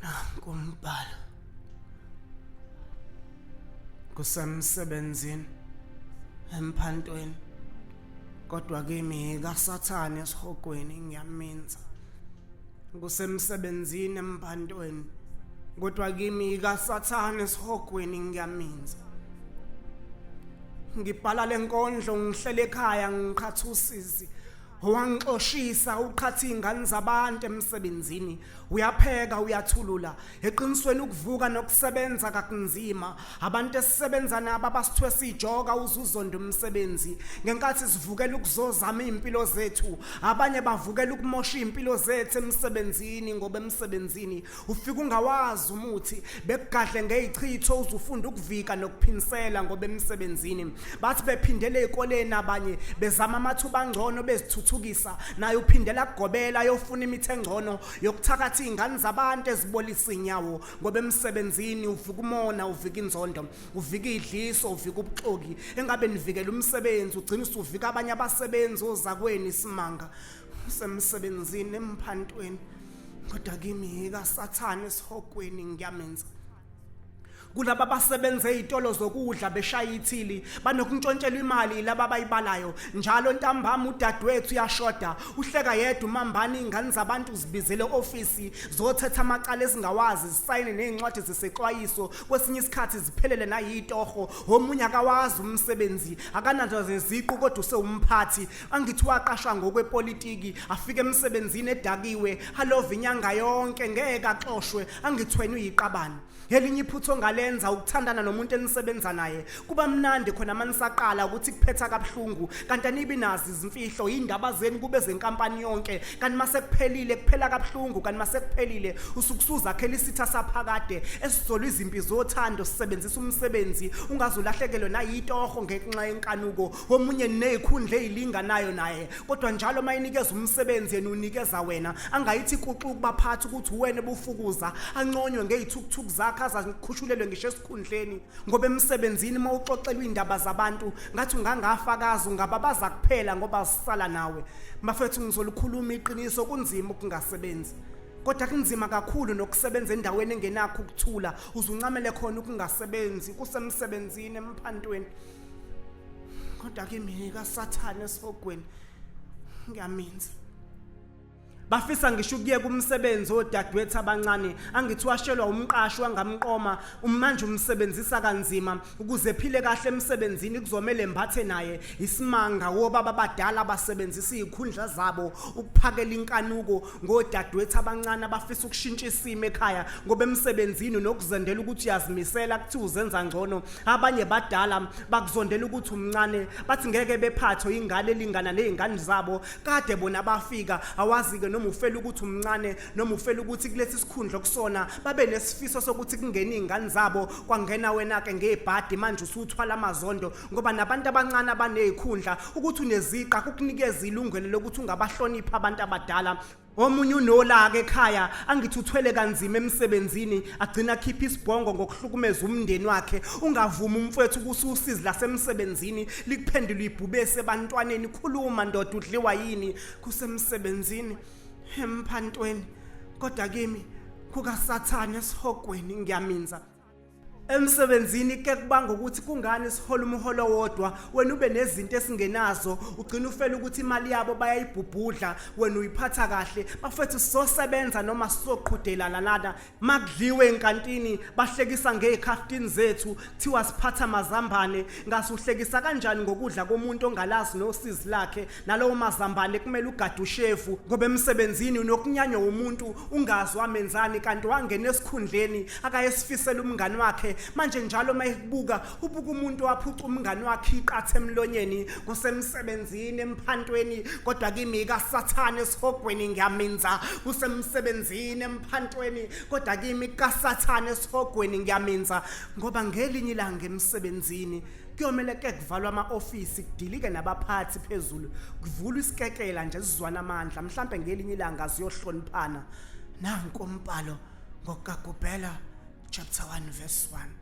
Nanku umbhalo. Kusemsebenzini emphantweni kodwa kimi kaSathane esihogweni ngiyaminza. Kusemsebenzini emphantweni kodwa kimi kaSathane esihogweni ngiyaminza. Ngibhala lenkondlo ngihlele ekhaya ngiqhatha usizi wangixoshisa uqhatha izingane zabantu emsebenzini uyapheka uyathulula eqinisweni ukuvuka nokusebenza kakunzima abantu esisebenza nabo abasithwesa ijoka uzuzonda umsebenzi ngenkathi sivukela ukuzozama izimpilo zethu abanye bavukela ukumosha izimpilo zethu emsebenzini ngoba emsebenzini ufika ungawazi umuthi bekugadle ngezichitho uzufunda ukuvika nokuphinsela ngoba emsebenzini bathi bephindele ezikoleni abanye bezama amathuba angcono bezithuthukisa naye uphindela kugobela ayofuna imithi engcono yokuthakatha izingane zabantu ezibolisa inyawo ngoba emsebenzini uvika umona uvika inzondo uvika idliso uvika ubuxoki engabe nivikela umsebenzi ugcina usuvika abanye abasebenzi ozakweni isimanga usemsebenzini emphantweni kodwa kimi kaSathane esihogweni ngiyamenza kulaba abasebenza ezitolo zokudla beshaya ithili banokuntshontshelwa imali laba abayibalayo njalo ntambama udadewethu uyashoda uhleka yedwa umambani ingane zabantu zibizele ofisi zothetha amacala ezingawazi zisayine nezincwadi zesexwayiso kwesinye isikhathi ziphelele nayitoho omunye akawazi umsebenzi akanazo zeziqu kodwa usewumphathi angithi waqashwa ngokwepolitiki afike emsebenzini edakiwe alove inyanga yonke ngeke axoshwe angithi wena uyiqabane elinye iphutha ongalenza ukuthandana nomuntu enisebenza naye kuba mnandi khona manisaqala ukuthi kuphetha kabuhlungu kanti anibi nazi izimfihlo indaba zenu kube zenkampani yonke kanti masekuphelile kuphela kabuhlungu kanti masekuphelile usukusuzakhela isitha saphakade esizolwa izimpi zothando sisebenzisa umsebenzi ungazulahlekelwe nayitoho ngenxa yenkanuko omunye nezikhundla ezilinganayo naye kodwa njalo uma inikeza umsebenzi yena unikeza wena angayithi kuxu ukubaphatha ukuthi uwena ebufukuza anconywe ngezithukuthuku zakhe azakhushulelwe ngisho esikhundleni ngoba emsebenzini uma uxoxelwa indaba zabantu ngathi ungangafakazi ungababaza kuphela ngoba sisala nawe mafethu ngizolikhuluma iqiniso kunzima ukungasebenzi kodwa kunzima kakhulu nokusebenza endaweni engenakho ukuthula uzuncamele khona ukungasebenzi kusemsebenzini emphantweni kodwa ke mina kaSathane esihogweni ngiyaminza bafisa ngisho ukuyeka umsebenzi odadewethu abancane angithi washelwa umqashi wangamqoma umanje umsebenzisa kanzima ukuze phile kahle emsebenzini kuzomele mbathe naye isimanga wobaba abadala basebenzisa izikhundla zabo ukuphakela inkanuko ngodadewethu abancane abafisa ukushintsha isimo ekhaya ngoba emsebenzini nokuzendela ukuthi uyazimisela kuthiwa uzenza ngcono abanye badala bakuzondela ukuthi umncane bathi ngeke bephathwe ingane elingana nezingane zabo kade bona bafika awazi ke noma ufela ukuthi umncane noma ufela ukuthi kulesi sikhundla kusona babe nesifiso sokuthi kungene izingane zabo kwangena wena ke ngebhadi manje usuthwala amazondo ngoba nabantu abancane abanezikhundla ukuthi uneziqa kukunikeza ilungelo lokuthi ungabahlonipha abantu abadala Omunye unolaka ekhaya angithi uthwele kanzima emsebenzini agcina akhipha isibhongo ngokuhlukumeza umndeni wakhe ungavumi umfwethu ukuthi usizi lasemsebenzini likuphendula ibhubesi ebantwaneni khuluma ndoda udliwa yini kusemsebenzini emphantweni kodwa kimi kukaSathane esihogweni ngiyaminza emsebenzini ke kubanga ukuthi kungani sihola umholo wodwa wena ube nezinto esingenazo ugcina ufela ukuthi imali yabo bayayibhubhudla wena uyiphatha kahle bafethu sizosebenza noma sizoqhudelana lana makudliwe enkantini bahlekisa ngezikhaftini zethu kuthiwa siphatha amazambane ngasuhlekisa kanjani ngokudla komuntu ongalazi nosizi lakhe nalowo mazambane kumele ugade ushevu ngoba emsebenzini unokunyanywa umuntu ungazi wamenzani kanti wangena esikhundleni akayesifisela umngani wakhe manje njalo uma ekubuka ubuka umuntu waphuca umngani wakhe iqatha emlonyeni kusemsebenzini emphantweni kodwa kimi kaSathane esihogweni ngiyaminza kusemsebenzini emphantweni kodwa kimi kaSathane esihogweni ngiyaminza ngoba ngelinye ilanga emsebenzini kuyomele ke kuvalwa ama-ofisi kudilike nabaphathi phezulu kuvulwe isikekela nje sizwana amandla mhlampe ngelinye ilanga ziyohloniphana nanku umbhalo ngokukagubhela chapter 1 verse 1.